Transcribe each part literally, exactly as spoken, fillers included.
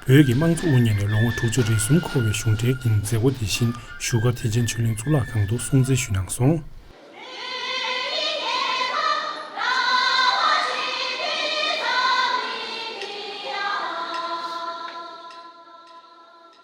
བོད་ཀྱི་དམངས་གཙོ་དབུ་བརྙེས་ནས་ལོ་ངོ་དྲུག་ཅུ་རེ་གསུམ་འཁོར་བའི་གཞུང་འབྲེལ་གྱི་མཛད་སྒོ་དེ་བཞིན་བཞུགས་སྒར་ཐེག་ཆེན་ཆོས་གླིང་གཙུག་ལག་ཁང་དུ་སྲུང་བརྩི་ཞུས་གནང་སོང་།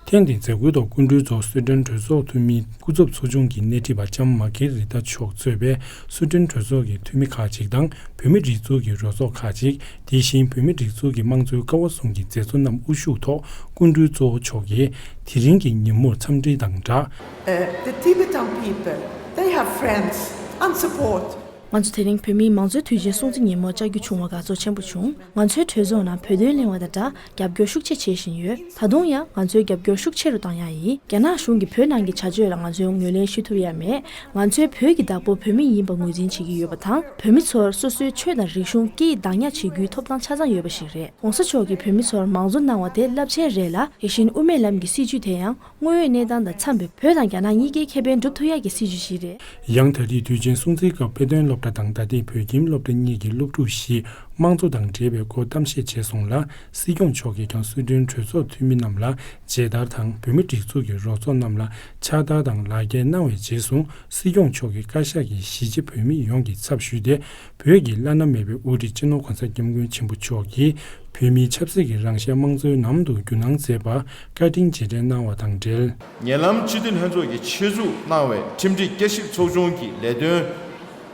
ཐེངས་འདིའི་མཛད་སྒོའི་ཐོག་སྐུ་མགྲོན་གཙོ་བོ་སུའེ་ཏེན་གྲོས་ཚོགས་འཐུས་མི་སྐུ་ཚབ་ཚོགས་ཆུང་གི་སྣེ་ཁྲིད་པ་ལྕམ་མཱ་གྷེ་རི་ཏཱ་མཆོག་གཙོས་པའི་སུའེ་ཏེན་གྲོས་ཚོགས་ཀྱི་འཐུས་མི་ཁག་ཅིག་དང་། བོད་མིའི་སྒྲིག་འཛུགས་ཀྱི་རོགས་ཚོགས་ཁག་ཅིག་དེ་བཞིན་བོད་མིའི་སྒྲིག་འཛུགས་ཀྱི་དམངས་གཙོའི་ཀ་བ་གསུམ་གྱི་མཛད་གཙོ་རྣམས་དབུ་བཞུགས་ཐོག་སྐུ་མགྲོན་གཙོ་བོ་མཆོག་གིས་དེ་རིང་གི་ཉིན་མོར་འཚམས་འདྲི་དང་སྦྲགས། Uh, the Tibetan people, they have friends and support. ང་ཚོ་དེ་རིང་བོད་མིའི་མང་གཙོའི་དུས་ཆེན་སྲུང་བརྩི་ཉིན་མོར་བཅར་རྒྱུ་བྱུང་བར་དགའ་ཚོར་ཆེན་པོ་བྱུང་། ང་ཚོའི་གྲོས་ཚོགས་ནང་བོད་དོན་གླེང་བ་དང་སྦྲགས་རྒྱབ་སྐྱོར་ཤུགས་ཆེ་བྱེད་བཞིན་ཡོད། ད་དུང་ཡང་ང་ཚོའི་རྒྱབ་སྐྱོར་ཤུགས་ཆེ་རུ་གཏང་ཡག་ཡིན། རྒྱ་ནག་གཞུང་གིས་བོད་ནང་གི་བྱ་སྤྱོད་ལ་ང་ཚོས་ངོས་ལེན་ཞུ་ཐུབ་ཡག་མེད། ང་ཚོའི་བོད་ཀྱི་བདག་པོ་བོད་མི་ཡིན་པ་ངོས་འཛིན་བྱེད་ཀྱི་ཡོད་པ་དང་། བོད་མི་ཚོར་སོ་སོའི་ཆོས་དང་རིག་གཞུང་སྐད་ཡིག་བདག་ཉར་བྱེད་རྒྱུའི་ཐོབ་ཐང་ཆ་ཚང་ཡོད་པ་ཞིག་རེད། ༸གོང་ས་མཆོག་གིས་བོད་མི་ཚོར་མང་གཙོ་གནང་བ་དེ་རླབས་ཆེན་རེད་ལ། དེ་བཞིན་དབུ་མའི་ལམ་གྱི་སྲིད་བྱུས་དེ་ཡང་། དངོས་ཡོད་གནས་སྟངས་དང་འཚམས་པའི་བོད་དང་རྒྱ་ནག་གཉིས་ཀའི་ཁེ་ཕན་སྒྲུབ་ཐུབ་ཡག་གི་སྲིད་བྱུས་ཤིག་རེད། ཡང་ད་རེས་དུས་ཆེན་སྲུང་བརྩིའི་སྐབས་དཔེ་སྟོན་སློབ་གྲྭ་དང་ད་ཐེངས་བོད་ཁྱིམ་སློབ་གྲྭ་གཉིས་ཀྱི་སློབ་ཕྲུག་བཞིས་དམངས་གཙོ་དང་འབྲེལ་བའི་སྐོར་གཏམ་བཤད་བྱས་སོང་ལ། སྲིད་སྐྱོང་མཆོག་གིས་ཀྱང་སུའེ་ཏེན་གྲོས་ཚོགས་འཐུས་མི་རྣམས་ལ་མཇལ་དར་དང་བོད་མིའི་སྒྲིག་འཛུགས་ཀྱི་རོགས་ཚོགས་རྣམས་ལ་ཕྱག་དར་དང་ལག་འཁྱེར་གནང་བའི་རྗེས་སུ། སྲིད་སྐྱོང་མཆོག་གིས་བཀའ་ཤག་གི་གཞིས་བྱེས་བོད་མི་ཡོངས་ཀྱི་ཚབ་ཞུས་ཏེ། བོད་ཀྱི་བླ་ན་མེད་པའི་དབུ་ཁྲིད་སྤྱི་ནོར་གོང་ས་སྐྱབས་མགོན་ཆེན་པོ་མཆོག་གིས་བོད་མིའི་ཆབ་སྲིད་ཀྱི་རང་བཞིན་དམངས་གཙོའི་ལམ་དུ་བསྒྱུར་གནང་མཛད་པར་བཀའ་དྲིན་རྗེས་དྲན་གནང་བ་དང་འབྲེལ། ཉེ་ལམ་སྤྱི་འཐུས་ལྷན་ཚོགས་ཀྱིས་ཆེད་འཛུགས་གནང་བའི་ཁྲིམས་སྒྲིག་བསྐྱར་ཞིབ་ཚོགས་ཆུང་གི་ལས་དོན་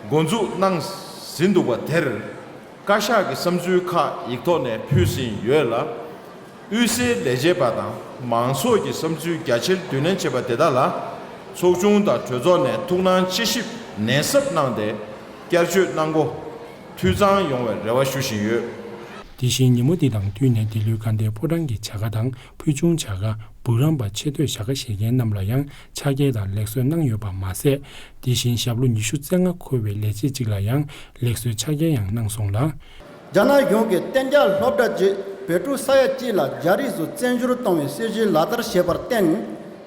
འགོ་འཛུགས་གནང་ཟིན་འདུག་པ་དེར། བཀའ་ཤག་གི་བསམ་ཚུལ་ཁག་ཡིག་ཐོག་ནས་ཕུལ་ཟིན་ཡོད་ལ། དབུས་སའི་ལས་བྱེད་པ་དང་མང་ཚོགས་ཀྱི་བསམ་ཚུལ་རྒྱ་ཆེར་བསྡུ་ལེན་བྱས་པ་དེ་དག་ལ། ཚོགས་ཆུང་དང་གྲོས་ཚོགས་ནས་ཐུགས་སྣང་དཔྱད་ཞིབ་ནན་གསབ་གནང་སྟེ། བསྐྱར་བཅོས་གནང་སྒོ་འཐུས་ཚང་ཡོང་བའི་རེ་བ་ཞུ་བཞིན་ཡོད། དེ་བཞིན་ཉིན་མོ་འདི་དང་བསྟུན་ནས་འདི་ལོའི་དགའ་ལྡན་ཕོ་བྲང་གི་བྱ་དགའ་དང་ཕུལ་བྱུང་བྱ་དགའ། འབུམ་རམས་པ་ཆེ་བསྟོད་བྱ་དགའ་བཞེས་མཁན་རྣམས་ལ་ཡང་ཕྱག་འཁྱེར་དང་ལེགས་གསོལ་གནང་ཡོད་པ་མ་ཟད། དེ་བཞིན་ཞབས་ལོ་ཉི་ཤུ་རྩ་ལྔ་འཁོར་བའི་ལས་བྱེད་ཅིག་ལ་ཡང་ལེགས་གསོལ་ཕྱག་འཁྱེར་ཡང་གནང་སོང་ལ། རྒྱ་ནག་གཞུང་གིས་གཏན་འཇགས་སློབ་གྲྭ་བརྒྱུད་བོད་ཕྲུག་ས་ཡ་གཅིག་ལ་རྒྱ་རིགས་སུ་བཙན་བྱོལ་གཏོང་བའི་སྲིད་བྱུས་ལག་བསྟར་བྱས་པར་བརྟེན།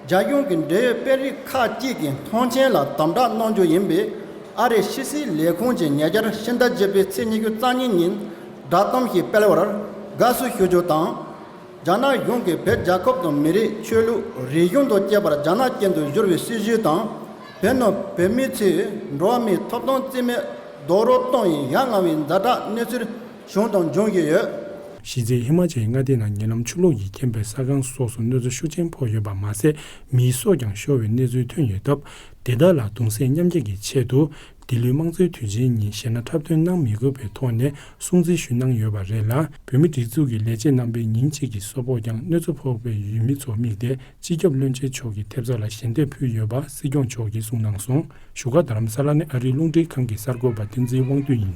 རྒྱ་གཞུང་གི་འབྲེལ་ཡོད་དཔོན་རིགས་ཁག་ཅིག་གིས་མཐོང་མཆན་ལ་དམ་དྲག་གནང་རྒྱུ་ཡིན་པའི་ཨ་རིའི་ཕྱི་སྲིད་ལས་ཁུངས་ཀྱིས་ཉེ་ཆར་ཕྱི་ཟླ་བརྒྱད་པའི་ཚེས་ཉི་ཤུ་རྩ་གཉིས་ཉིན་བསྒྲགས་གཏམ་ཞིག་སྤེལ་བར་དགའ་བསུ་ཞུ་རྒྱུ་དང་། རྒྱ་ནག་གཞུང་གིས་བོད་རྒྱལ་ཁབ་དང་མི་རིགས་ཆོས་ལུགས་རིག་གཞུང་དང་བཅས་པར་རྒྱ་ནག་ཅན་དུ་བསྒྱུར་བའི་སྲིད་བྱུས་དང་། བོད་ནང་བོད་མིའི་ཆེད་འགྲོ་བ་མིའི་ཐོབ་ཐང་རྩིས་མེད་རྡོག་རོལ་གཏོང་བའི་ཡ་ང་བའི་ཛ་དྲག་གནས་ཚུལ་བྱུང་དང་འབྱུང་བཞིན་ཡོད། གཞི་རྩའི་ཧི་མ་ཅལ་གྱི་མངའ་སྡེ་ནང་ཉེ་ལམ་ཆུ་ལོག་གིས་ཁེངས་པའི་ས་ཁང་སོགས་སུ་གནོད་འཚེ་ཤུགས་ཆེན་ཕོག་ཡོད་པ་མ་ཟད། མིའི་སྲོག་ཀྱང་ཤོར་བའི་གནས་ཚུལ་ཐོན་ཡོད་སྟབས། དེ་དག་ལ་གདུང་སེམས་མཉམ་སྐྱེད་ཀྱི་ཆེད་དུ། འདི་ལོའི་དམངས་གཙོའི་དུས་ཆེན་ཉིན་གཞས་སྣ་འཁྲབ་སྟོན་གནང་མི་དགོས་པའི་ཐོག་ནས་སྲུང་བརྩི་ཞུས་གནང་ཡོད་པ་རེད་ལ། བོད་མིའི་སྒྲིག་འཛུགས་ཀྱི་ལས་བྱེད་རྣམ་པའི་ཉིན་གཅིག་གི་གསོལ་ཕོགས་ཀྱང་གནོད་འཚེ་ཕོག་པའི་ཡུལ་མི་ཚོར་དམིགས་ཏེ། སྤྱི་ཁྱབ་བློན་ཆེན་མཆོག་གི་ཐེབས་རྩ་ལ་ཞལ་འདེབས་ཕུལ་ཡོད་པ་སྲིད་སྐྱོང་མཆོག་གིས་གསུངས་གནང་སོང་། བཞུགས་སྒར་རྡ་རམ་ས་ལ་ནས་ཨ་རིའི་རླུང་འཕྲིན་ཁང་གི་གསར་འགོད་པ་བསྟན་འཛིན་དབང་འདུས་ཡིན།